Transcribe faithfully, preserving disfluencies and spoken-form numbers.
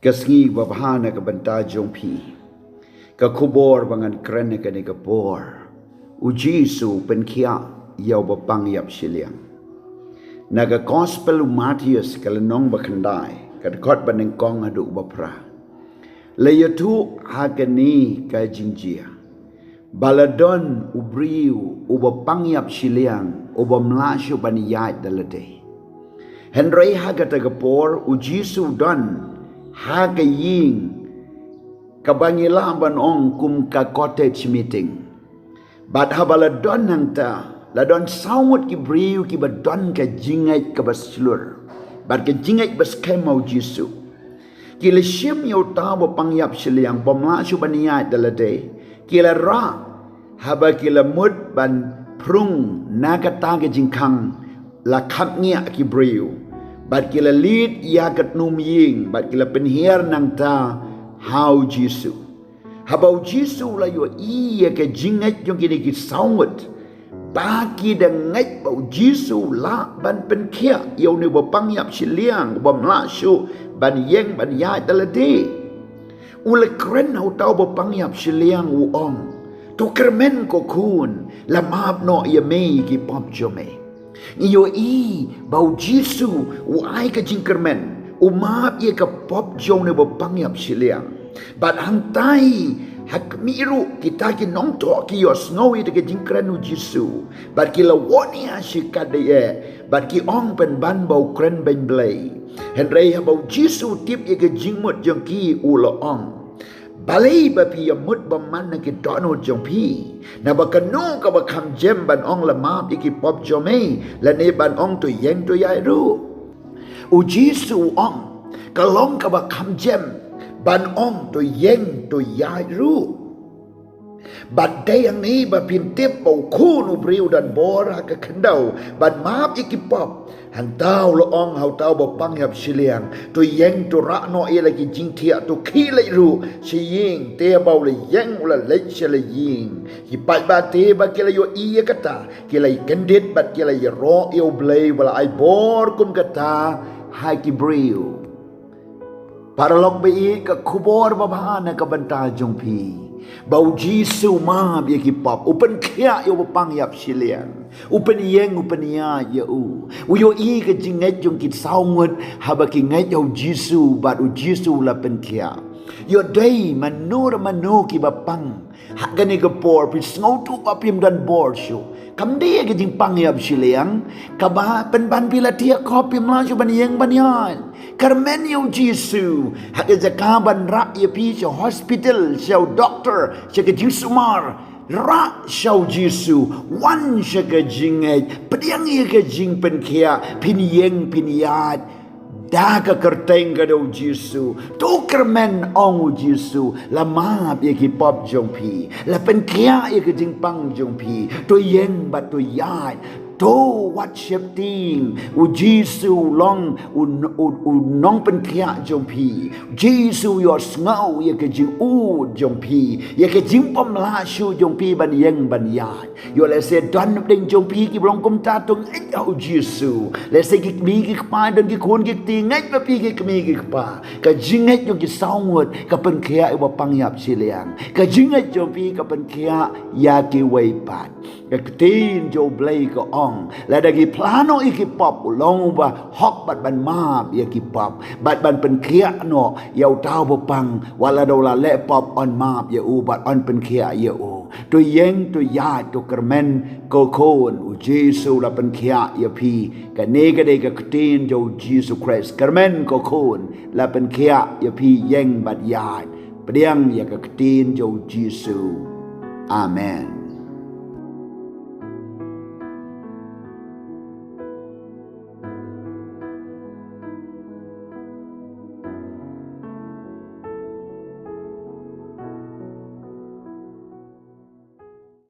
Ka sngi babha na ka bynta jong phi. Ka khubor ba ngan kren ha kane ka por. U Jisu u pynkhiah ïa u bapang ïap shiliang. Na ka gospel u Mathaios ka lynnong ba khyndai, ka dkhot ba nyngkong haduh ba phra. La ïathuh ha kane ka jingjia. Ba la don u briew, u bapang ïap shiliang, u bym lah shuh ban ïaid da lade. Hynrei ha kata ka por, u Jisu u don, ha ka ïing, kaba ngi lah ban ong kum ka cottage meeting. Bad haba la don hangta, la don saw ngut ki briew kiba don ka jingngeit kaba shlur. Bad ka jingngeit ba skhem ha u Jisu. Ki la shim ïa uta u bapang ïap shiliang, bym lah shuh ban ïaid da lade. Ki la rah, haba ki la mut ban phrung na kata ka jingkhang, la khapngiah ki briew. Bad ki la leit ïa ka tnum ïing, bad ki la pynhiar nangta ha u Jisu. Haba u Jisu u la ïohi ïa ka jingngeit jong kine ki saw ngut. Ba ki da ngeit ba u Jisu u lah ban pynkhiah ïa une u bapang ïap shiliang, u bym lah shuh ban ïeng ban ïaid da lade. U la kren ha uta u bapang ïap shiliang u ong. To kyrmen ko khun, la map noh ïa me ki pop jong me. Ngi ïohi ba u Jisu u ai ka jingkyrmen, u map ïa ka pop jong une u bapang ïap shiliang. Bad hangtai, ha khmih ruh kita ki nongthoh ki ïohsngew ïa ka jingkren u Jisu. Bad ki la wan ïa shi katdei, bad ki ong pynban ba u kren beiñ Blei. Hynrei haba u Jisu u tip ïa ka jingmut jong ki u la ong. Balei ba phi ïa mut bymman na ki dohnud jong phi. Naba kano kaba kham jem ban ong la map ïa ki pop jong me, lane ban ong to ïeng to ïaid ruh. U Jisu u ong, ka long kaba kham jem ban ong to ïeng to ïaid ruh. Bad dei hangne ba phin tip ba u Khun u briew u don bor ha ka khyndew ban map ïa ki pop. Hangta u la ong ha uta u bapang ïap shiliang, to ïeng to rah noh ïa la ki jingthiah, to khie leit ruh sha ïing. Te haba u la ïeng u la leit sha la ïing. Ki paidbah te ba ki la ïohi ïa kata, ki la ïakyndit bad ki la ïaroh ïa U Blei ba la ai bor kum kata ha ki briew. Paralok ba ïeit, ka khubor babha na ka bynta jong phi. Ba u Jisu u map ïa ki pop, u pynkhiah ïa u bapang ïap shiliang. U pynïeng, u pynïaid ïa u. U ïohi ka jingngeit jong ki saw ngut, haba ki ngeit ïa u Jisu, bad u Jisu u la pynkhiah. Ïoh dei mano re mano kiba pang. Ha kane ka por, phi sngewthuh ba phim don bor shuh. Kam dei ka jingpang ïap shiliang, kaba pynban phi la thiah khop phim lah shuh ban ïeng ban ïaid. Kyrmen ïa u Jisu, ha ka jaka ban rah ïa phi sha hospital, sha u doktor, sha ka jingsumar. Rah sha u Jisu, wan sha ka jingngeit, pdiang ïa ka jingpynkhiah, phin ïeng, phin ïaid. Da ka kyrteng ka da u Jisu, to kyrmen ong u Jisu, la map ïa ki pop jong phi, la pynkhiah ïa ka jingpang jong phi, to ïeng bad to ïaid, to wat sheptieng, u Jisu u long, u, u, u nongpynkhiah jong phi, u Jisu u ïohsngew ïa ka jingud jong phi, ïa ka jingbymlah shuh jong phi ban ïeng ban ïaid. Ïoh lehse don hapdeng jong phi kiba long kumta to ngeit ha u Jisu. Lehse ki kmie ki kpa don ki khun ki kti ngeit ba phi ki kmie ki kpa. Ka jingngeit jong ki saw ngut ka pynkhiah ïa u bapang ïap shiliang. Ka jingngeit jong phi ka pynkhiah ïa kiwei pat. Ka ktien jong U Blei ka ong. Lada ngi phla noh ïa ki pop u long uba hok bad ban map ïa ki pop. Bad ban pynkhiah noh ïa uta u bapang. Wat lada u la leh pop yn map ïa u bad yn pynkhiah ïa u. To ïeng to ïaid to kyrmen ko khun u Jisu la pynkhiah ïa phi. Kane ka dei ka ktien jong u Jisu Khrist. Kyrmen ko khun la pynkhiah ïa phi ïeng bad ïaid. Pdiang ïa ka ktien jong u Jisu. Amen.